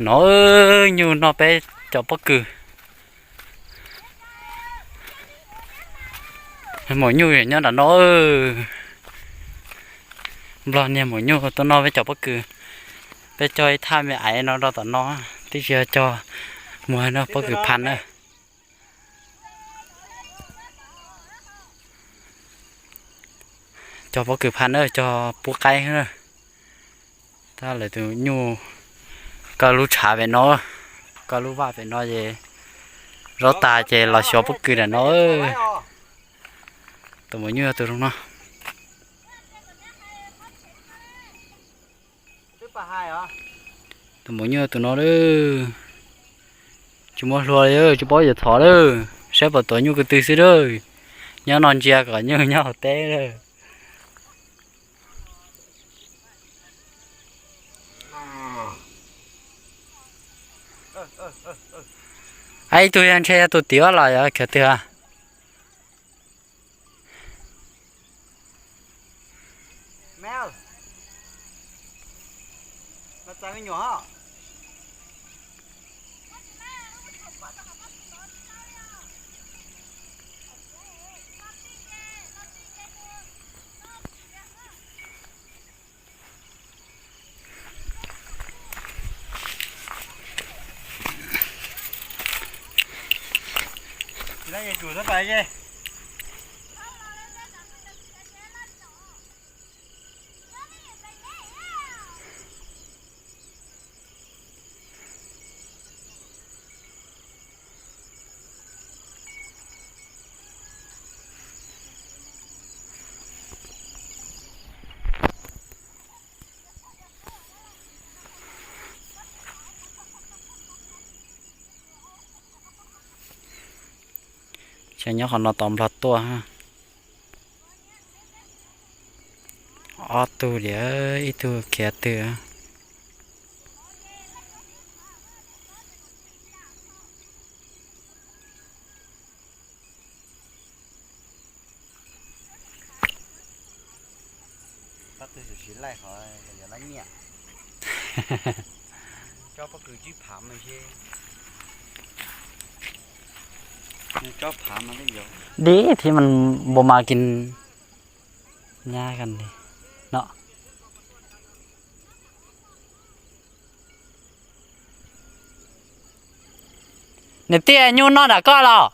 No nyuj noj peb cov pob kws. Maum nyuj nyob nram no. Nplog niag maum nyuj tuaj noj peb cov pob kws. Peb cog ib thaj me aiv no rau tom no, twb tsis yog cog, mus noj pob kws phaj na. Cog pob kws phaj na, cog pub qaib na. Tab lawv tus nyuj kaw lub tshav pem no, kaw lub vaj pem no ces zaub tas ces los xyuas pob kws nram no. Tus maum nyuj yog tus zoo no. Tus maum nyuj tus no lawm. Tsis muab hlua li, tsis paub yuav thov lawm, saib puas tuav nyuj ko tw xwb lawm. Nyob no ntsia kom nyuj nyob hauv teb lawm. Ib tug ntshe yog tus tim los yog khiav twg? Ces nyob qhov no tos nplog tuaj. Ob tug li, ib tug khiav twg. Dib thiab mas npua mas kis nyab kan li no. Niam tij, nyuj noj nram koj los?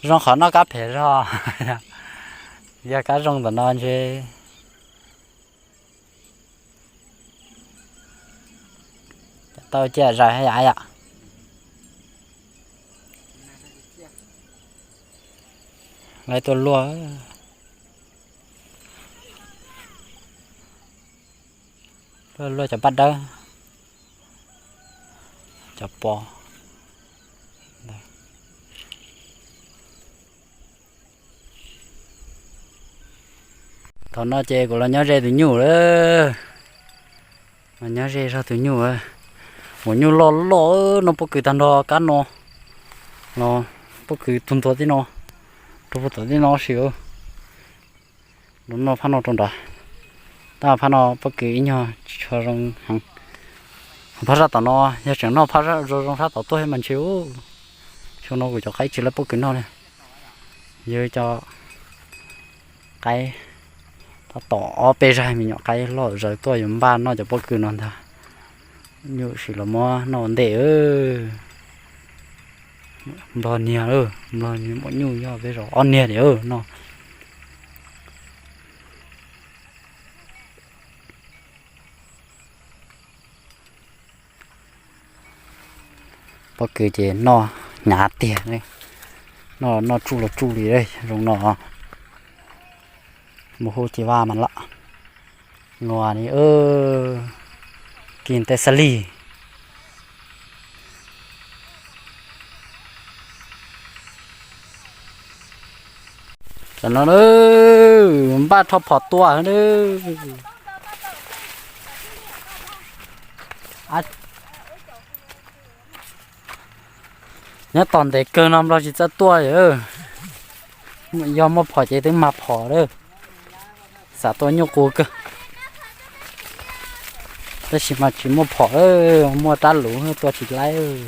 Zoo qhov noj kab phem zog, yog kab zoo ntawm no ntshe tau ciaj zais hab yam yom. Lawv tuaj luaj, luaj luaj cov paj dawb, cov pos. Thaum no ces kuv los nyob ze tus nyuj lawm. Los nyob ze zog tus nyuj. Maum nyuj loj loj, noj pob kws tag nrho kab no, los pob kws tug ntua tib no, rau puag tom tib no sim. Los noj phab no rau nrad. Tab phab no pob kws ib nyuag tsis tshua zoo heev. Phab sab tom no yog tseem noj phab zoo zoo sab tom tuaj thiab mas ntshe ub, xyoo no kuv cov qaib tsis lawv pob kws noj li. Yog cov qaib tab tom ob peb zaig me nyuam qaib loj zawv tuaj yuav npaj noj cov pob kws no ntag. Nyuj sim los muab noj ua ntej. Nplog niag, nplog niag maum nyuj yog peb zos ob niag li no. Pob kws ces noj hnyav tiag, noj noj tsuj los tsuj li zoo no. Mus hu ci vaj mas lam nua li, kis tej xab lig. Tam no npaj rho phom tua. Nyob tom ntev kawg no nplog tsis txawj tuaj li. Yog muaj phom ces twb mag phom lawm. Xav tua nyuj qus kawg, tab sis mas tsis muaj phom, muaj rab luv tua tsis laib.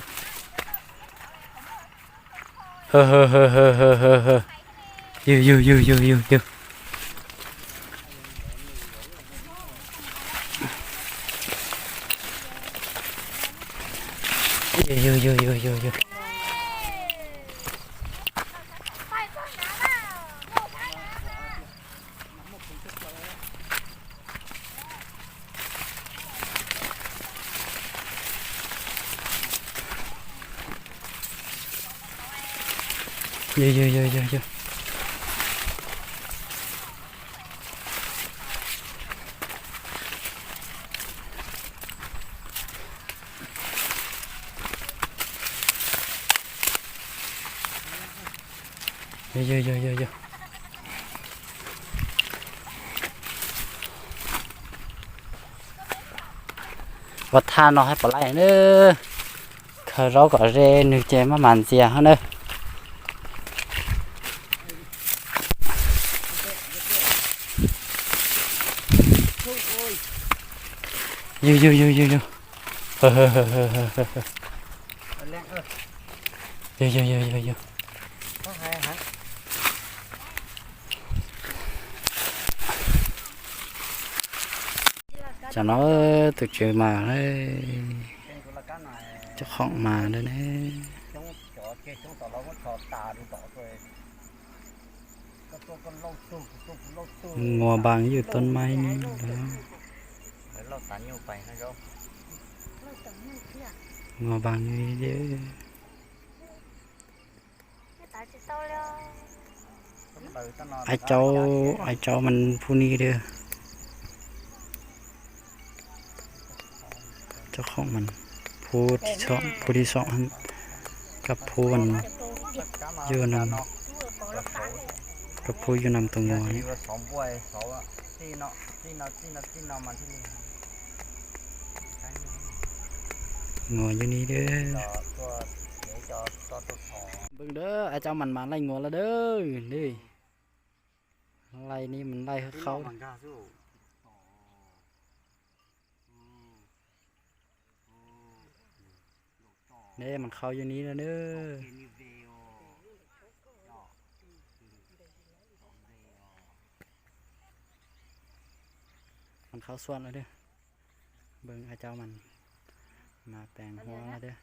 Yug yug yug yug yug yug. Yug yug yug yug yug. Yug yug yug yug yug. Yug yug yug yug yug. Ua thaj no hais pom laij na. Khaws zaub kom ze nws ces maj mam ntxias na. Yug yug yug yug yug. Yug yug yug yug yug. Tam no tus tswv mas, cov khoom mas ne. Ngua npas yus tau maib ni. Ngua npas li. Ais cau, ais cau mas phu ni li. Cov khoom mas phu, phu li xom, kab phu, kab phu yus nam tus ngua. Ngua yus ni. Npawg, ais cau mas mas laij ngua lawm dawb. Laij ni mas laij qhaub. Ne mas qhaub yus ni lawm. Mas qhaub xuam lawm. Npawg, ais cau mas, mas peem huab thiab.